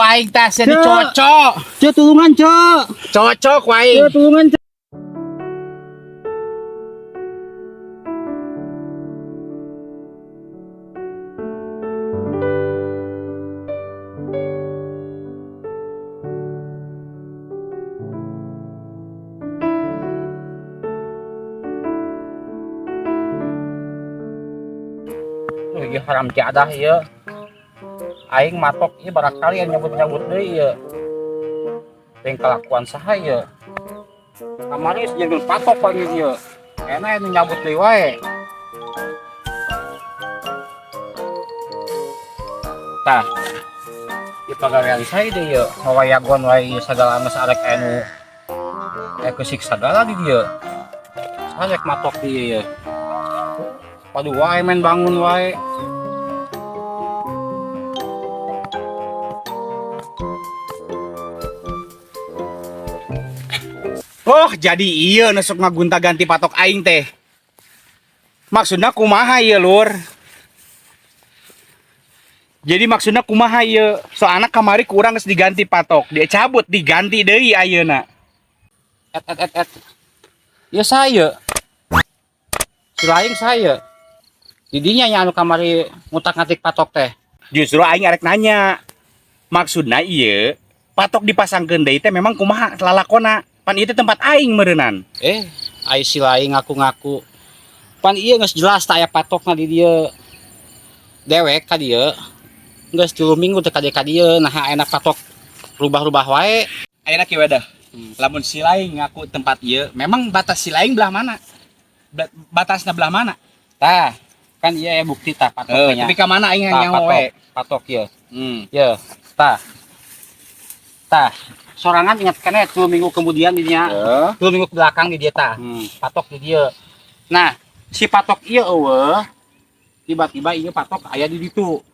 Ku aing tah sia Cek. Dicocok. Cek, tulungan, Cek. Cocok ku aing. Cek, tulungan, Cek. Oh, ieu haram jadah ieu. Aing matok ieu barangkali yang nyabut-nyabut deui ieu. Teng kelakuan saha ieu? Kamari geus jeung patok paling ieu. Enak nu nyabut deui wae. Tah. Ieu pagawean saya deui ieu. Ngawayagon wae ieu sagala geus arek aya nu aya keusik sagala di dieu. Saha rek matok di ieu ieu? Waduh wae main bangun wae. Oh, jadi iya nu sok ngagunta-ganti patok aing teh. Maksudna kumaha ieu, Lur? Jadi maksudna kumaha ieu? Soalna kamari kurang geus diganti patok, dia cabut diganti deui ayeuna. Et et et et. Ya saya. Si lain saya. Didinya nya anu kamari ngutak-ngatik patok teh. Justru aing arek nanya. Maksudna ieu patok dipasangkeun deui teh memang kumaha lalakona? Pan ieu teh tempat aing meureunnan. Eh, ai si lain ngaku-ngaku. Pan ieu geus jelas tak aya patokna di dieu. Dewek ka dieu. Geus 3 minggu teh ka dieu nah enak patok rubah-rubah wae. Ayeuna kieu dah. Lamun si lain ngaku tempat ieu, memang batas si lain belah mana? Batasna belah mana? Tah, kan ieu aya bukti tah Eh, patoknya. tapi ka mana aing Tah, nyaho patok, we? patok ieu. Hmm. Ye, tah. Tah, sorangan ingat keneh 3 minggu kemudian di dinya. Heeh. 3 minggu ke belakang di dia tah. Patok di dia. Nah, si patok ieu eueuh tiba-tiba ieu patok aya di ditu.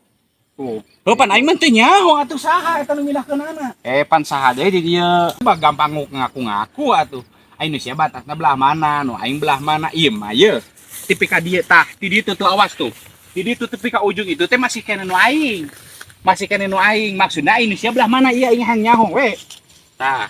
Tuh. Heuh, pan aing mah teu nyaho atuh saha eta nu mindahkeunana. Eh, pan saha deui di dieu? Bah gampang ngaku-ngaku atuh. Aing nu sia batasna belah mana, nu aing belah mana. Ieu mah ye. Tepi ka dieu tah, ti ditu tuh awas tuh. Ti ditu tepi ka ujung itu teh masih keneh nu aing. Masih keneh nu aing. Maksudna aing nu sia belah mana ieu aing hayang nyaho we. Tah,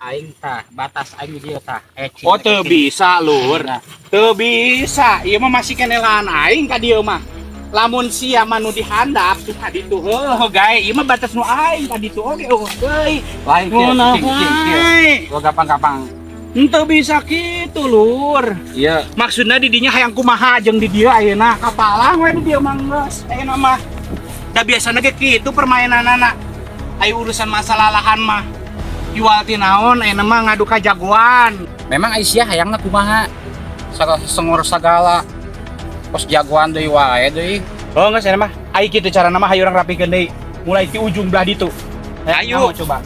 aing tah, batas aing di dieu tah. Eh, Oh, teu bisa, Lur. Nah. Teu bisa. Ieu mah masih keneh lahan aing ka dieu mah. Lamun sia mah nu dihandap tuh ka ditu heuh gae. Ieu mah batas nu aing ka ditu oge eueuh deui. Lain kieu, Ngeunah cing, cing, kieu. wae. Gua gampang-gampang. Henteu bisa kitu, Lur. Iya. Maksudna di dinya hayang kumaha jeung di dieu ayeuna kapalang we di dieu mah geus. Ayeuna mah da biasana ge kitu permainanana. Ayo urusan masalah lahan mah. Jual ti naon ayeuna mah ngadu ka jagoan. Memang Aisyah hayangna kumaha? Sagala sengor sagala. Kos jagoan deui wae deui. Oh geus ayeuna mah. Ai kitu carana mah hayu urang rapikeun deui. Mulai ti ujung belah ditu. Ayo. Nyaho coba.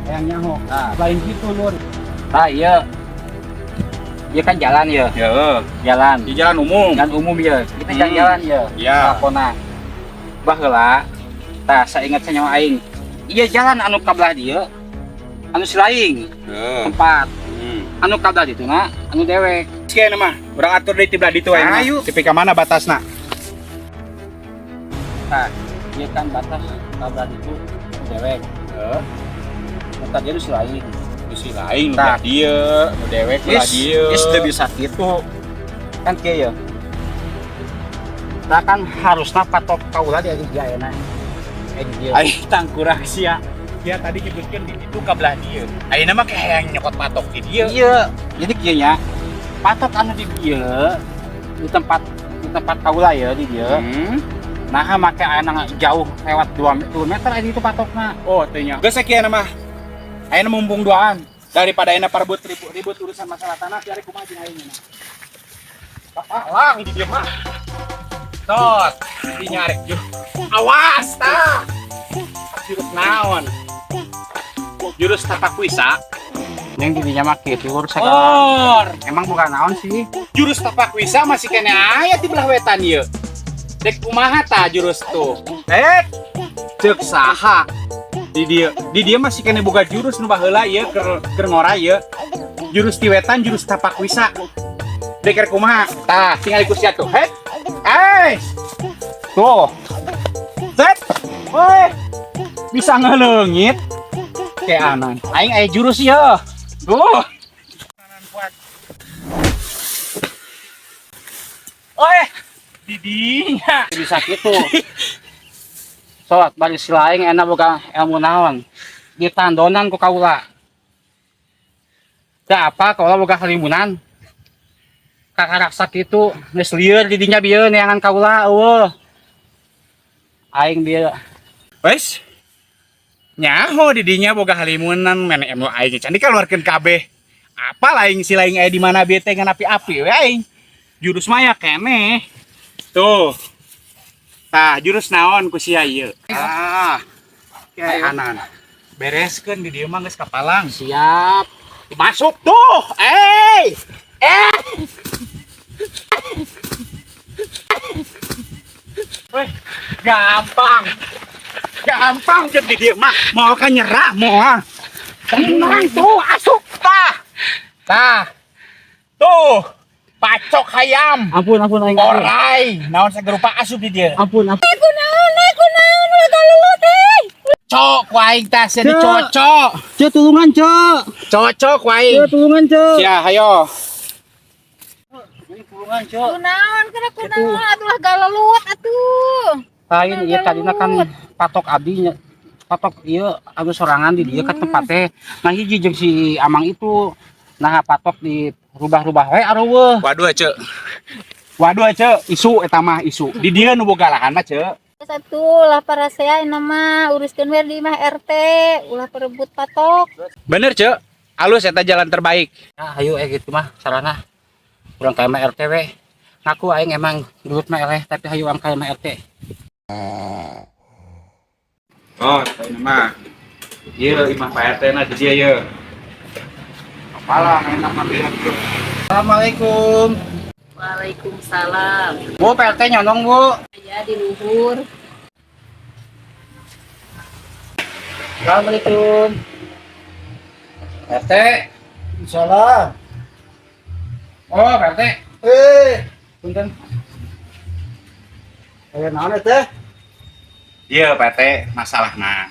Hayang nyaho. Nah. Lain kitu, Lur. Tah, ieu. Ieu kan jalan ya. Heeh. Jalan. Di jalan umum. Jalan umum ya. Kita jalan-jalan ya. Ya. Lakona. Baheula. Tah, saingat sanyawa aing. Ieu jalan anu ka belah dieu. Anu silaing Heeh. tempat. Anu ka belah ditu na, anu dewek. Sekian mah, urang atur deui ti belah ditu ayeuna. Ayo. Tepi ka mana batasna? Tah, ieu kan batas ka belah ditu anu dewek. Heeh. Nu ka dieu nu silaing. Nu silaing nu Tah. belah dieu, nu dewek belah Is, dieu. is teu bisa kitu. Kan kieu ya. Tah kan harusna patok kaula di dieu ayeuna. Eh di dieu. Ai tangkurak sia. Sia tadi nyebutkeun di ditu ka belah dieu. Ayeuna mah kayak hayang nyokot patok di dieu. Iya, jadi kieu nya. Patok anu di dieu di tempat kaula ya di dieu. Nah, make ayeuna jauh lewat 2 meter aya itu patokna. Oh, teu nya. Geus sakieu mah. Ayeuna mumpung duaan daripada ayeuna parbut ribut-ribut urusan masalah tanah cari kumaha jeung aing mah. Kapalang di dieu mah. Tot, di nyarek juh. Awas tah. Jurus naon? Jurus tapak wisa. Yang di dinya mah kitu urus sagala. Or, Emang bukan naon sih. jurus tapak wisa masih keneh aya di belah wetan ieu. Dek kumaha tah jurus tuh? Eh, ceuk saha? Di dieu, di dieu masih keneh boga jurus nu baheula ieu keur keur ngora ieu. Jurus ti wetan, jurus tapak wisa. Dek keur kumaha? Tah, tinggal ikut sia tuh. Het. Eh. Tuh. Set. Woi. Bisa ngeleungit. Keanan. Aing aya jurus ya. Tuh. Oh, Didinya. Bisa gitu. Sholat bari sila aing enak boga ilmu naon. Ditandonan ku kaula. Da apa kaula boga halimunan. Kakaraksa kitu geus lieur di dinya bieu neangan kaula eueuh. Aing bieu. Wes. Nyaho didinya boga halimunan men emo aing can dikeluarkeun kabeh. Apa laing si laing aya di mana bete ngan api-api we aing. Jurus mah ya keneh. Tuh. Tah, jurus naon ku sia ieu? Ah, Kahanan. Bereskeun di dieu mah geus kapalang. Siap. Masuk tuh. Eh. Eh. Weh, gampang. Gampang jadi dia mah. Mau kan nyerah, mau. Tenang tuh, asup tah. Tah, Tuh, pacok hayam. Ampun, ampun aing. Orai, naon sagerupa asup di dia. Ampun, ampun. Kunaon, eh, kunaon, ulah galelut, eh. Cok, ku aing tah sia Cok. dicocok. Ceu tulungan, Ceu. Cocok ku aing. Ceu tulungan, Ceu. Sia, hayo. Tulungan, Ceu. Kunaon, kena kunaon, atuh ulah galelut atuh. Lain ieu tadina kan patok abdi nya. Patok ieu anu sorangan di dieu kan tempat teh. Nah hiji jeung si Amang itu. Nah patok di rubah-rubah we areueuh. Waduh, Cek. Waduh, Cek, isu eta mah isu. Di dieu nu boga lahan mah, Cek. Satu ulah parasea nama uruskeun we di imah RT, ulah perebut patok. Bener, Cek. Alus eta jalan terbaik. Nah, hayu gitu mah sarana. Urang ka imah RT we. Ngaku aing emang gelut mah eleh tapi hayu urang ka imah RT. Oh, ini mah. Ieu imah Pak RT na di dieu ye. Apalah enak mah. Assalamualaikum. Waalaikumsalam. Bu, Pak RT nyonong, Bu. Ya di luhur. Assalamualaikum. RT. Salam. Oh, Pak RT. Eh, Punten. aya naon teh? Iya, Pak RT, masalahna.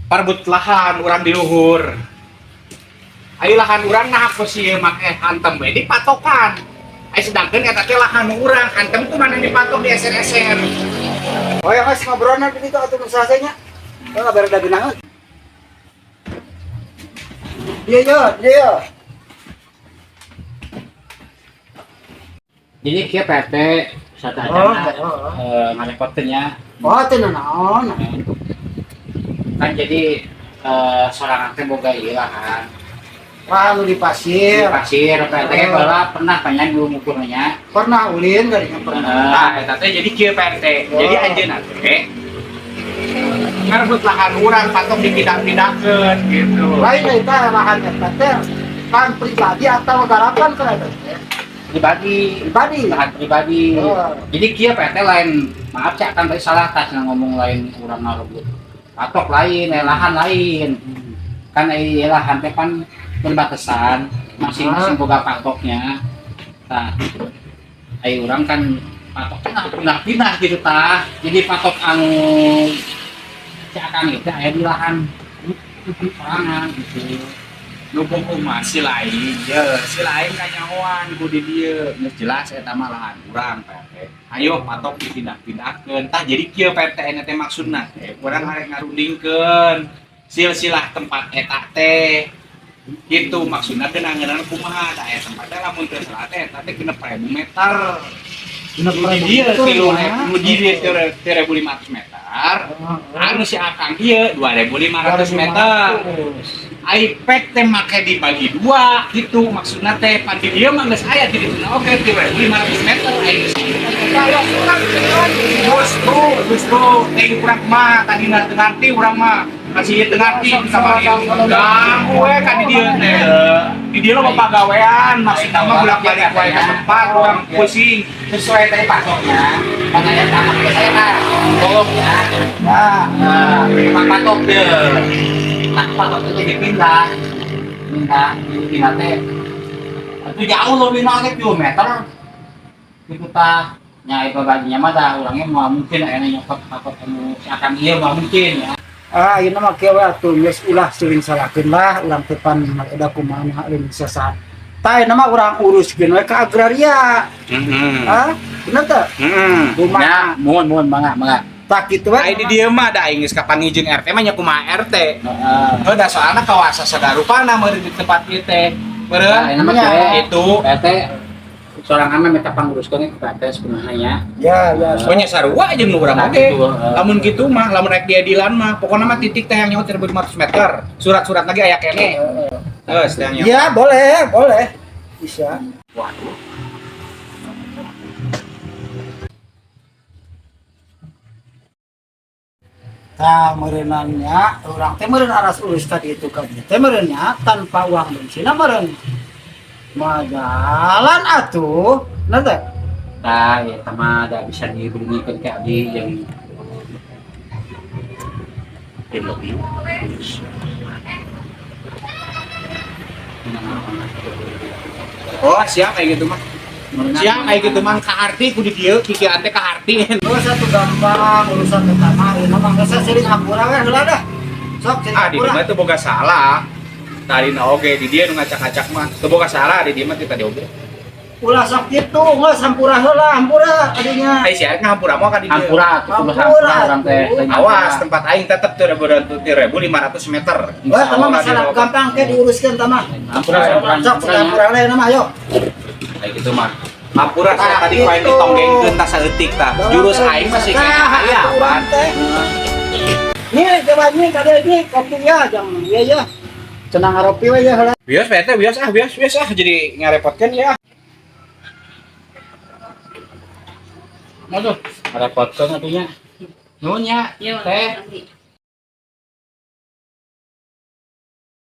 Parebut lahan urang di luhur. Ayo lahan urang nah aku sih make hantem we dipatokan. Ayo sedangkan eta teh lahan urang hantem ku mana dipatok di eser-eser. Oh ya geus ngobrolna di ditu atuh nu saha nya. Teu kabar da geunaheun. Iya iya, iya. Jadi kieu Pak RT satu Oh, aja oh, ngarepotkeun nya. Oh, teu naon. Kan jadi sorangan teh boga ieu lahan. Wah, lu di pasir. Di pasir, Pak RT Oh. baheula pernah panjang dulu ngukurnya. Pernah ulin kadinya pernah. Nah, eta teh jadi kieu Pak RT. Jadi Oh. anjeunna teh ngarebut lahan urang patok dipindah-pindahkeun gitu. Lain eta lahan eta teh kan pribadi atau garapan kan eta teh? Pribadi. Pribadi. Lahan pribadi. Oh. Jadi kieu Pak RT lain, maaf cak kan tadi salah tas ngomong lain urang ngarebut. Patok lain, lahan lain. Kan lahan teh kan berbatasan, masing-masing boga patoknya. Nah, ai urang kan patoknya pindah-pindah gitu tah. Jadi patok anu si akang itu aya di lahan sorangan gitu. Nu bohong mah si lain, ye, si lain kanyahoan ku di dieu. Geus jelas eta mah lahan urang Pak RT. Ayo patok dipindah-pindahkeun. Tah jadi kieu Pak RT teh maksudna teh urang arek ngarundingkeun silsilah tempat eta teh. Gitu maksudna teh nangeunana kumaha da aya tempat teh lamun teu salah teh eta teh 6.000 meter. Genep Nu di ribu dieu meter, tilu ya. nu di dieu 3.500 meter. Anu si akang ieu 2.500 meter. iPad teh make dibagi dua gitu maksudna teh pan di dieu mah geus aya di ditu oke 3.500 meter aing geus justru justru teh urang mah tadina teu ngarti urang mah masih teu ngarti sama ganggu we ka di dieu teh di dieu loba pagawean maksudna mah bolak-balik wae ka tempat urang pusing Sesuai tadi patoknya, makanya sama ke saya kan, tolong ya. Nah, Nah, emang patok deh. Nah, patok itu dipindah, pindah, dipindah teh. Itu jauh loh pindah teh kilometer. Itu tah, nyai babaginya mah dah orangnya mau mungkin akhirnya nyokot patok anu si akang ieu mah mungkin ya. Ah, ayeuna mah kieu we atuh, geus ulah sering salahkeun lah, urang teh pan da kumaha lain bisa saha. Tah, ayeuna mah urang uruskeun we ka agraria. Heeh. Ah, bener teu? Heeh. Kumaha? Ya, mohon mohon, mangga mangga. Tah, kitu we. Ai di dieu mah da aing geus kapanggih jeung RT mah nya kumaha RT. Heeh. Heuh, da soalna kawasa sagarupana meureun di tempat ieu teh. Meureun Nah, ini mah Iya. teh itu. RT sorangan mah minta panguruskeun ke RT sebenarnya ya. Ya, ya. Pokoknya sarua jeung nu urang Nah, oge. gitu, heeh. Lamun kitu mah, lamun rek diadilan mah, pokoknya mah titik teh yang nyawa 1500 meter. Surat-surat lagi aya keneh. Geus teh yang nyawa. Ya, boleh, boleh. Bisa. Waduh. Tah, meureunannya urang teh meureun aras urus tadi itu ka dieu teh meureunnya tanpa uang bensin meureun. Mah jalan atuh. Bener teh? Tah, ya sama da bisa dihubungikeun ke abdi jeung tim lebih. Oh, siap kayak gitu mah. Siap kayak gitu mah kaharti ku di dieu, kikieuan teh kaharti. Terus satu gampang urusan pertama, ini mah geus sering hampura we heula dah. Sok sering Ah, di hampura. dieu mah teu boga salah. Tadi na oge di dieu nu ngacak-ngacak mah teu boga salah di dieu mah teh tadi oge. Ulah sok kitu, geus hampura heula, hampura adinya. Ai sia ngahampura moal ka di dieu. Hampura, tuh kudu Hampura, hampura urang teh. tuh. Awas, tempat aing tetep tuh 3500 meter. Wah, tama masalah gampang ke diuruskeun tama. Hampura, hampura, Sok sering hampura we nama ayo. Kayak gitu mah. Hampura saya Nah, tadi ku aing gitu. ditonggengkeun tah saeutik tah. Jurus aing masih kayaknya aya urang apaan. teh. Nih, coba nih kade ini kopi ya, jang iya ya. Cenah ngaropi we ya heula. Bios PT, bios ah, bios, bios ah, jadi ngarepotkeun ya. Aduh, ngarepotkeun atuh nya. Nuhun nya, Ya, teh. makasih.